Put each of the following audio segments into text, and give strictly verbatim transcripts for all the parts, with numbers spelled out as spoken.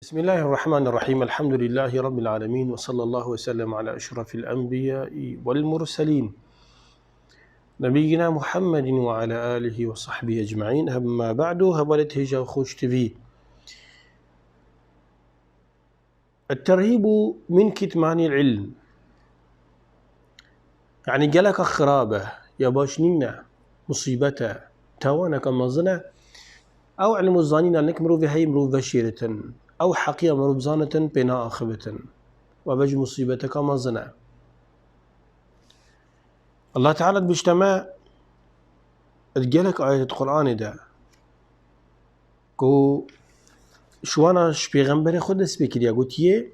بسم الله الرحمن الرحيم. الحمد لله رب العالمين، وصلى الله وسلم على أشرف الأنبياء والمرسلين، نبينا محمد وعلى آله وصحبه أجمعين. أما بعد، هەبارێت هێژا خوش تیڤی. الترهيب من كتمان العلم. یعنی، geleka xirab e, ya baş nîne, musîbet e, tawaneke mezin e. Ew ilm û zanîna nik mirovê heye, mirov veşêritin. Ew heqiya mirov bizanitin, pê naaxibitin. Û ev jî musîbeteka mezin e. Allah Teala dibişte me, di gelek ayet di Qur'anê de, ku ji wana ji pêxemberê xwe dest pê kiriye, gotiye,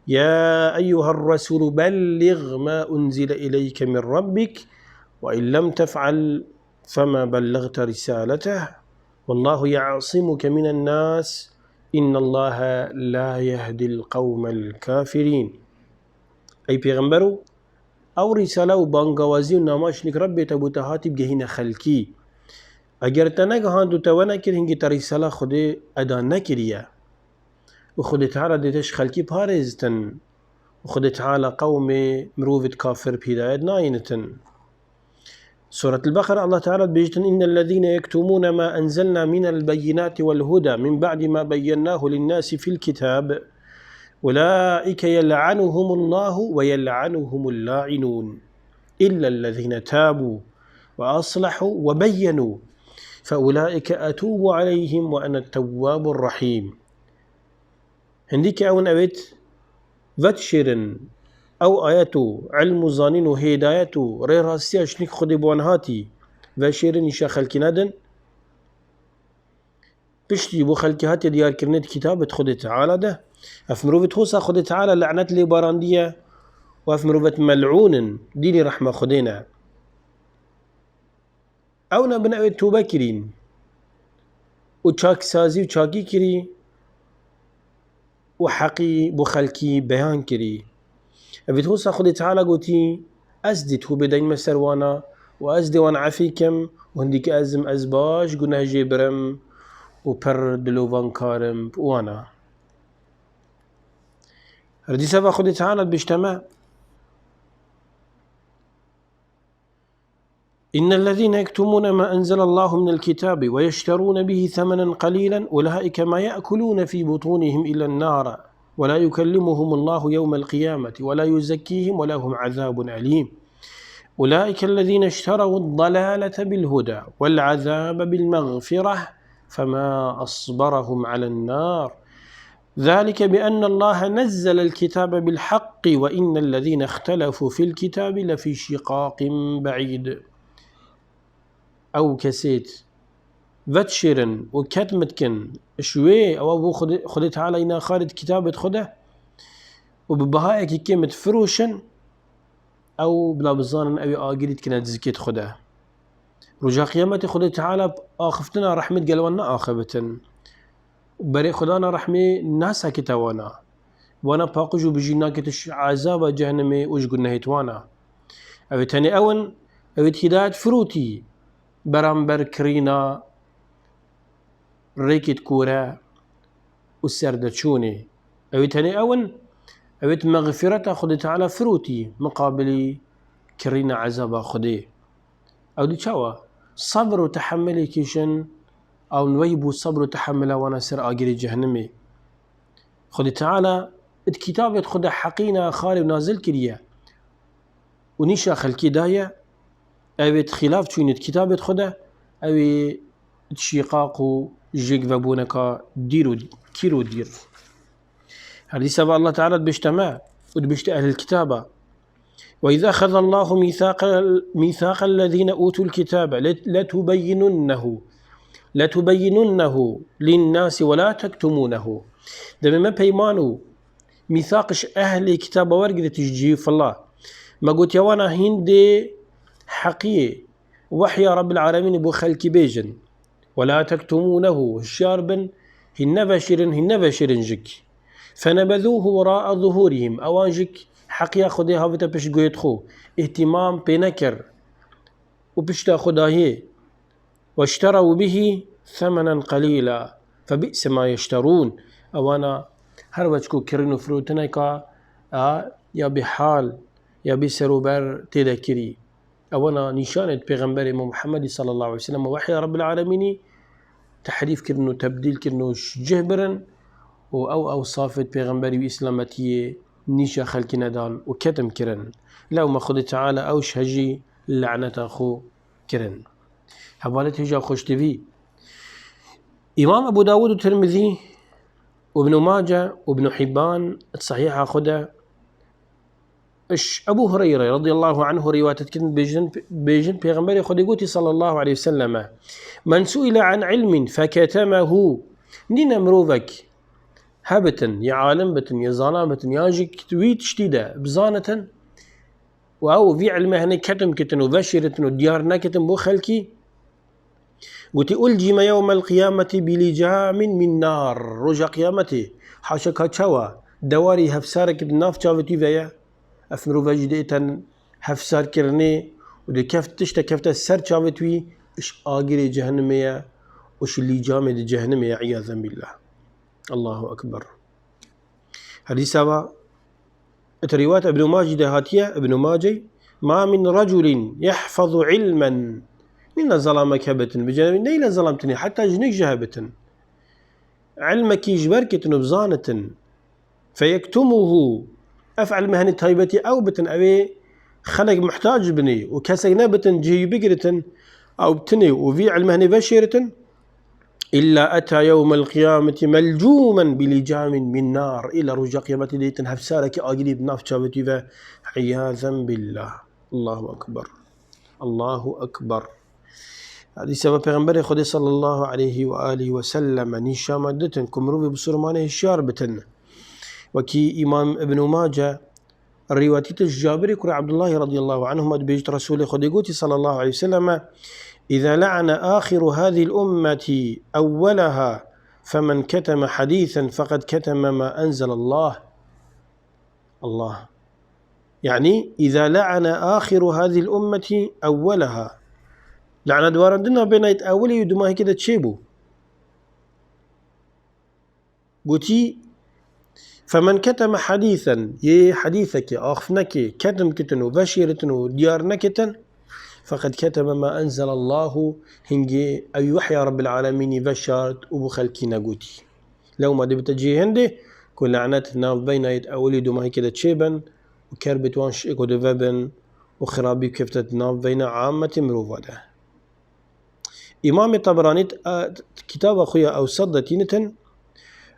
"Ya eyyuhar resûlû belliğ ma unzile ileyke min rabbik ve in lem tef'al fema bellagte risaleteh. Vallahu ya'simuke minen nas. İnnallaha la yehdil kavmel kafirin." Ey pêxembero, ew rîsale û bangawazî û namaşnik Rebbê te bo te hatî bigehîne xelkî. Eger te negihand û te wenekir, hingî te rîsala Xwedê eda nekiriye. Û Xwedê Teala dê te ji xelkî parêzitin. Û Xwedê Teala qewmê mirovit kafir bi hîdayet nayînitin. Suret el-Beqere, Allah Teala dibêjitin, "İnnellezîne yektumûne ma enzelna minel beyinâti vel hudâ min ba'di ma beyennâhu linnâsi fil kitâb, ulâike yel'anuhumullâhu ve yel'anuhumul lâ'inûn. İllellezîne tâbû ve aslahû ve beyyenû fe ulâike etûbu aleyhim ve enet tewwâbur rahîm." Hindî ke ew in, ewêt vedişêrin ew ayet û ilm û zanîn û hêdayet û rêrastiya şinik Xwedê bi wan hatî veşêrin, îşa xelkî nedin. Piştî bo xelkî hatiye diyarkirinê di kitabê di Xwedê Teala de. Ev mirovêt hosa Xwedê Teala le'net lê barandiye û ev mirovêt mel'ûn in, dîlî rehma Xwedê ne. Ew nebin, ewêt tobe kirîn û çaksazî û çakî kirî û heqî bo xelkî beyan kirî. Evêt hosa Xwedê Teala gotî, "Ez dê tobê deyme ser wana û ez dê wan efî kim û hindî ke ez im, ez baş guneh jê birim û pir dilovankar im bi wana." Her dîsa va Xwedê Teala dibêjte me, "إن الذين يكتمون ما أنزل الله من الكتاب ويشترون به ثمنا قليلا أولئك ما يأكلون في بطونهم إلا النار ولا يكلمهم الله يوم القيامة ولا يزكيهم ولهم عذاب أليم. أولئك الذين اشتروا الضلالة بالهدى والعذاب بالمغفرة فما أصبرهم على النار." ذلك بأن الله نزل الكتاب بالحق وإن الذين اختلفوا في الكتاب لفي شقاق بعيد. Ew kesêt vedişêrin û ketm dikin ji wê, ewa bo Xwedê, Xwedê Teala îna xarit kitabê di xwe de û bi bihayekî kêm difiroşin, ew bila bizanin ew ê agirî dikine di zikê di xwe de. Roja Qiyametê Xwedê Teala bi axiftina rehmê digel wan neaxibitin. Berê xwedana rehmê nasekite wana. Wana paqij û bijî nakete ji ezaba cehennemê û ji gunehêt wana. Ew ê tenê ew in, ew ê hîdayet firotî beramber kirîna rêkêt kore û serdeçûnê. Ew ê tenê ew in, ew ê mexfireta Xwedê Teala firotî miqabilî kirîna ezaba Xwedê. Ew dî çawa? Sebr û tehemilê kêşin, ew nû wey bû sebr û tehemila wana ser agirê cehennemê. Xwedê Teala di kitabê xwe de heqîna xalê û nazil kiriye û nîşa xelkê daye, ew ê di xîlaf çûyîne di kitabê xwe de, ew ê di şîqaq û jêk vebûneka dîr û kîr û dîr. Her dîsa ve Allah Teala dibişte me û dibişte ehlil kitaba. وإذ أخذ الله ميثاق، ميثاق الذين أوتوا الكتاب لتبيننه، لتبيننه للناس ولا تكتمونه. Demê me peyman û mîsaq ji ehlê kitaba wergirt ji cihî fila. Me gotiye wana hîn dê heqiyê wehya Rabbil Alemînê bo xelkî bêjin. ولا تكتمونه، hişyar bin, hîn neveşêrin, hîn neveşêrin jik. فنبذوه وراء ظهورهم، ewan jik heqiya Xwedê havite pişt guhêt xwe, îhtîmam pê nekir û pişta xwe dahê. واشتروا به ثمنا قليلا فبئس ما يشترون. Ewana Her weç ku kirin û firotineka a ya bêhal ya bê serober tê de kirî. Ewana nîşanê di Pêxemberê me Muhammedî sallallahu aleyhi ve sellem û wehya Rabbil alemînî tehrîf kirin û tebdîl kirin û ji cih birin û ew ewsafê di Pêxemberî û îslametiyê nîşa xelkî nedan û ketim kirin. Lewma Xwedê Teala ew ji hejî laneta xwe kirin. Hevalê hêja xweştivî. Îmam Ebû Dawûd û Tirmizî û Ibn Mace û Ibn Hibban di Sehîha xwe de ji Ebû Hureyre radiyallahu anhu rîwayet dikin, bêjin, bêjin Pêxemberê Xwedê gotî sallallahu aleyhi ve selleme, "Men su'ile an ilmin feketemehu." Nîne mirovek hebitin, ya alim bitin, ya zana bitin, ya jî wî tiştî de bizanitin, û ew vî ilmê henê ketim kitin û veşêritin û diyar nekitin bo xelkî, gotî, "Ulcime yewmel qiyameti bi licamin min nar." Roja qiyametê, haşa ka çawa dewarî hefsarek di nav çavê wî ve ye, ev mirove jî dê ten hefsar kirinê û dê keft, tişte kefte ser çavê wî, ji agirê cehenimê ye û ji lîcamê di cehenimê ye, iyazen billah. Allahu Ekber. Hadîsa va, di rîwayet Ibn Macî de hatiye, Ibn Macî, "Ma min raculin yahfazu ilmen." Nîne zelamek hebitin, bi cenevî neyle zelamtinê, heta jinik jî hebitin. Ilmekî ji ber ketin û bizanitin. Feyektumuhu. Ev ilme henê taybetî ew bitin, ew ê xelek muhtac binê û kesek nebitin cihê wî bigiritin, ew bitinê û vî ilme henê veşêritin. Illa eta yewmel qiyameti melcumen bi licamin min nar. Îla roja qiyametê dê dîtin hefsarekî agirî bi nav çavê wî ve. İyazen billah. Allahu Ekber. Allahu Ekber. Hadîsa ve Pêxemberê Xwedê sallallahu aleyhi ve alihi ve selleme nîşa me ditin ku mirovê bisurmanê hişyar bitin. Wekî Îmam Ibn Mace rîwayetî ji Cabirê kurê Abdullahî radiyallahu anhuma dibêjit, Resûlê Xwedê gotî sallallahu aleyhi ve selleme, "Îza le'ane axiru hadîl ummeti ewwelaha, femen keteme hadîsen feqed keteme ma enzelallah." Allah. Yani, "Îza le'ane axiru hadîl ummeti ewwelaha." La'ne dwaran di navbênayê ewilê û dumahîkê de çêbû. Gotî, "Femen keteme hadîsen", yê hadîsekê, axifnekê, ketim kitin û veşêritin û diyar nekitin, "feqed keteme ma enzelallahu", hingê ew wehya Rabbil alemînî veşart û bo xelkî negotî. Lewma dê bite cihê hindê ku lanet navbeyna yê ewilî dumahîkê de çêbin û kerbet wan şêko di vebin û xirabî kefte di navbeyna ametê mirova de. Îmamê Taberanî, e, kitaba xwe ya Ewsat de tînitin,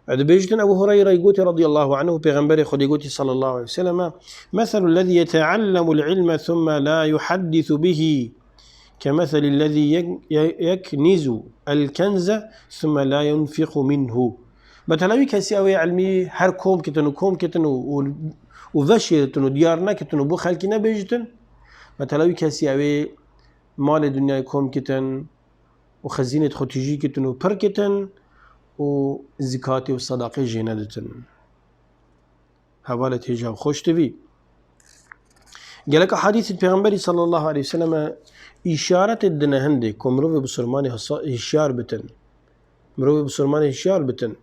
e, dibêjitin Ebu Hureyre gotî radiyallahu anhu, Pêxemberê Xwedê gotî sallallahu aleyhi ve selleme, "Meselul lezî yeteallemul ilme thumme la yuhaddisu bihi, kemeseli lezî yek-, ye-, yeknizu el kenze thumme la yunfiqu minhu." Betela wî kesî ew ê ilmî her kom kitin û kom kitin û, û, û veşêritin û diyar nekitin û bo xelkî nebêjitin. Betela wî kesî ew ê malê dinyayê kom kitin û xezînê xwe tijî kitin û pir kitin û zikatê û sedaqê jê neditin. Hevalê hêja xweş divî. Gelek hadîsê Pêxemberî sallallahu aleyhi ve selleme îşaretê dine hindê ku mirovê bisurmanê hisa-, hişyar bitin. Mirovê bisurmanê hişyar bitin.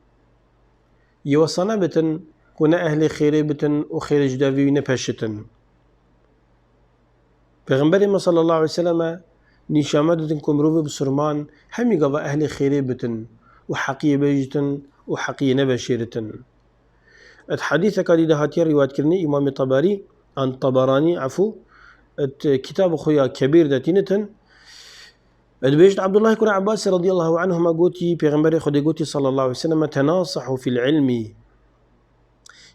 Yê wesa nebitin ku ne ehlê xêrê bitin û xêrê ji devê wî nepeşitin. Pêxemberê me sallallahu aleyhi ve selleme nîşa me didin ku mirovê bisurman hemî gava ehlê xêrê bitin û heqiyê bêjitin û heqiyê neveşêritin. Di hadîseka dî de hatiye rîwayetkirinê Îmamê Teberî, an Teberanî, efû, di kitaba xwe ya Kebîr de tînitin. Dibêjit Abdullah kurê Abbasî radiyallahu anhuma gotî, Pêxemberê Xwedê gotî sallallahu aleyhi ve sellem, "Tenasahu fil ilmi,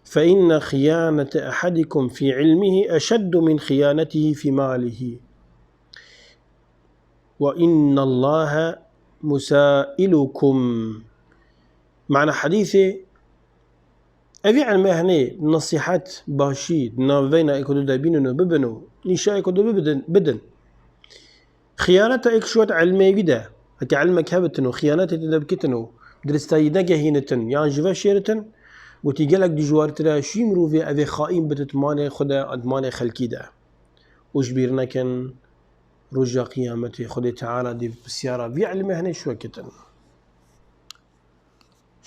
fe inne xiyanete ehadikum fi ilmihi eşeddu min xiyanetihi fi malihi. Ve innallaha musailukum." Mana hadîsê, evî ilmê henê, nesîhet, başî, di navbeyna êk û du de bînin û bibin û nîşa êk û du bibidin, bidin. Xiyaneta êk ji wet ilmê wî de, heke ilmek hebitin û xiyanetê tê de bikitin û diristayî negehînitin yan ji ve şêritin, gotî gelek dijwartir e ji wî mirovê evê xaîn bitit malê xwe de, malê xelkî de. Û ji bîr nekin, roja qiyametê Xwedê Teala dê pirsyara vî ilmê henê ji we kitin.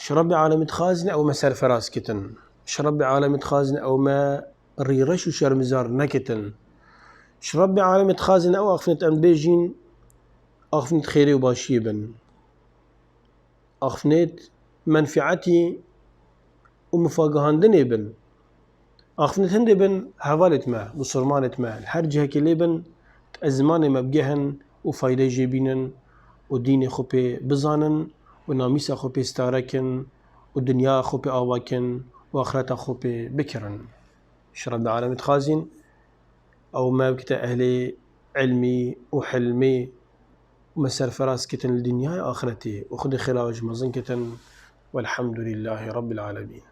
Ji Rebbê alemî dixwazin ew me serferaz kitin. Ji Rebbê alemî dixwazin ew me rîreş û şermizar nekitin. Ji Rebbê alemî dixwazin ew axifnet em bêjîn, axifnet xêrê û başiyê bin. Axifnet menfietî û mifagihandinê bin. Axifnet hindê bin hevalêt me, musulmanêt me, li her cihekê lê bin, di ezmanê me bigehin û faydeyê jê bînin û dînê xwe pê bizanin û namîsa xwe pê stare kin û dinya xwe pê ava kin û axireta xwe pê bikirin. Ji Rebbê alemî dixwazin ew me bikite ehlê ilmî û hilmê û me serferaz kitin li dinyayê axretê û Xwedê xêra we ji mezin kitin. Welhamdulîllahî Rebbil alemîn.